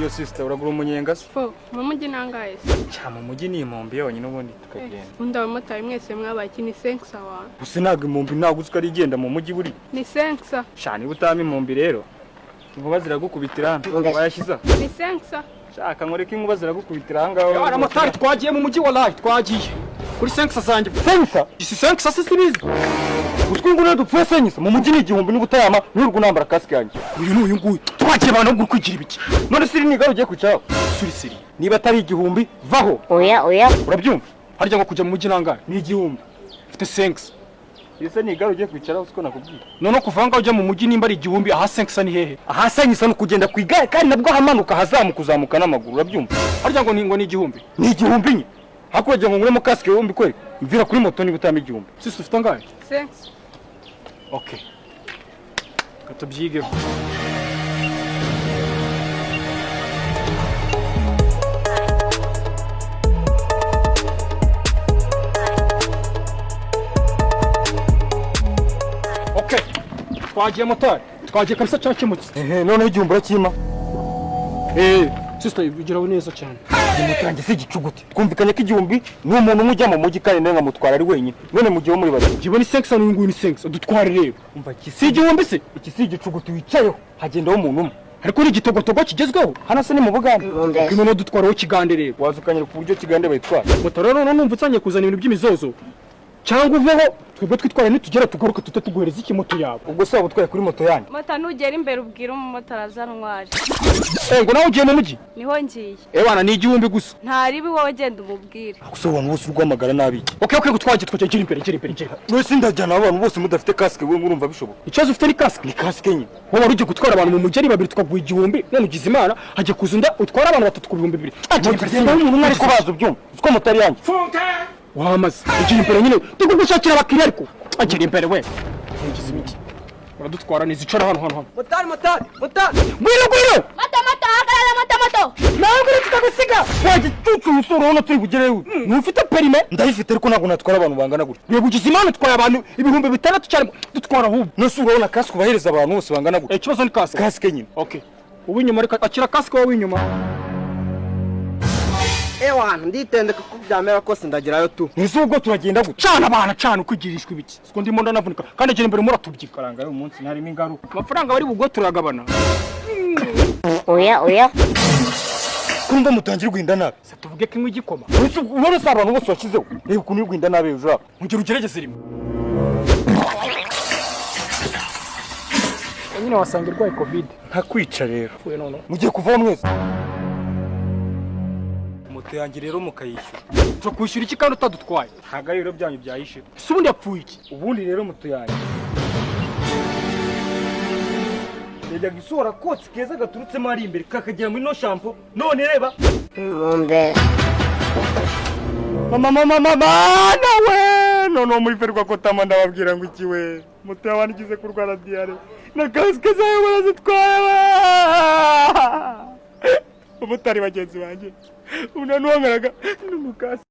Yo sister, uragura umunyenga se? Fo, mu mujyi nangahe se? Cya mu mujyi ni impombi yonyine, ubundi tukagenda. Ubundi abamotari mwese mwabaye iki? Ni 500 wa. Gusa ntabwo impombi, ntabwo uzi ko ari igenda mu mujyi buri. Ni 500. Sha, niba utama impombi rero, inkuba ziragukubitira hano. Wayashyize? Ni 500. Shaka nkureke, inkuba ziragukubitira aha ngaho. Abamotari twagiye mu mujyi, wallahi twagiye kuri 500 zanjye. 500? Isi 500 se sibizi? Uzwi ngo niyo dupfuye 500 mu mujyi ni 1000, niba utayama nturwo unambara kasike yanjye. Uyu ni uyu nguyu, twagiye abantu bwo kwigira ibiki? None se iri ni igare ugiye kwicaraho? Suri siri. Niba atari 1000, vaho. Oya, oya. Urabyumva? Harya ngo kujya mu mujyi nangahe? Ni 1000. Mfite 500. Iri se ni igare ugiye kwicaraho? Siko nakubwiye? None kuva aho ngaho ujya mu mujyi nimba ari 1000, aha 500 ni hehe? Aha 500 ni ukugenda ku igare, kandi nabwo ahamanuka, ahazamuka uzamuka n'amaguru, urabyumva? Harya ngo ni 1000? Ni 1000 nye. Hakurya ngo nguremo kasike yombi kweri, mvira kuri moto niba utama 1000. Sisi, ufite angahe? 500. Okay, katubyigeho. Okay, twagiye motari, twagiye kabisa, cyakemutse. Ehe, noneho 1000 urakima? Eh, sister, bigeraho neza cyane. Iyi moto yanjye si igicuguti. Twumvikanye ko 1000 ni umuntu umwe ujya mu mujyi, kandi nawe nkamutwara ari wenyine. None mu gihe wo muri babiri? Njyewe ni 500, n'uyu nguyu ni 500, dutware rero. Umva, iki Si 1000 se? Iki si igicuguti wicayeho, hagendaho umuntu umwe. Ariko ni igitogotogo kigezweho. Hano se ni mu Bugande? Okay, noneho dutwaraho kigande rero. Waza ukanyereka uburyo kigande bayitwara? Moto rero noneho numva utangiye kuzana ibintu by'imizozo, cyangwa uveho twebwe twitwara, nitugera tugaruka tute tuguhereza iki moto yawe. Ubwo se waba utwaye kuri moto yanjye? Moto, nugera imbere ubwira umumotari azantware. Eh, ngo nawe ugiye mu mujyi? Niho ngiye. Eh bana, ni 1000 gusa. Ntaribi, wowe genda umubwire. Gusa abantu bose urwamagara nabi iki? Okay, twagiye, gira imbere, gira imbere, gira. Mwese ndajyana abantu bose mudafite kasike, we murumva bishoboka? Ikibazo ufite ni kasike. Ni kasike nyine. Wowe wari ugiye gutwara abantu mu mujyi ari babiri tukaguha 1000, none ugize imana hajya kuza undi utwara abantu batatu ku 2000. Gira imbere. Genda umuntu umwe, ariko baza ubyumva, uziko moto ari yanjye. Wamaze gira imbere nyine, tugushakira abakiriya, ariko gira imbere we. Ugize imiti uradutwara neza, icara hano, hano, hano. Motari, motari, motari! Ngwino, ngwino. Moto, moto, hagarara, moto, moto! Nawe ngwino tutagusiga. Wagicucu umusore, urabona turi bugereyo. Ntufite permis? Ndayifite, ariko ntabwo natwara abantu bangana gutya. Reba, ugize imana utwaye abantu 6000 cyane, dutwara ahubwo. None urabona kasike ubahereza abantu bose bangana gutya? Eh, ikibazo ni kasike. Kasike nyine. Okay, uw'inyuma ariko akira kasike, wowe w'inyuma. Ewana, nditendeka kuko byamera kose ndagerayo tu. Ese ubwo turagenda gutya? Cana abana, cana, ukwigirishwa ibiki? Siko ndimo ndanavunika kandi, agera imbere muratubyika. Faranga y'uyu munsi ntarimo ingaruka. Amafaranga bari bugwe turagabana. Oya, oya. Kurumva mutangira guhinda nabi. Se tuvuge ko inywa igikoma? Ese ubona si abantu bose washyizeho? Reba ukuntu uri guhinda nabi hejuru aho. Ongera ugerageze rimwe nyine, wasanga irwaye COVID. Ntakwica rero. Pfuye noneho. Mugiye kuvaho mwese, moto yanjye rero mukayishyura. Turakwishyura iki kandi utadutwaye? Ntabwo ari ibiro byanyu byayishyura. Ese ubundi yapfuye iki? Ubundi rero moto yanjye yajyaga isohora kotsi keza gaturutsemo ari imbere, kakagera muri no shampo, none reba. Mumbere. Mama, mama, mama, nawe noneho muri ferwa kotama, ndababwira ngo iki we, moto y'abantu igize kurwara diyare na kasike zayo barazitwaye we. Abamotari bagenzi banjye, ubu nanuhameraga n'umukasi.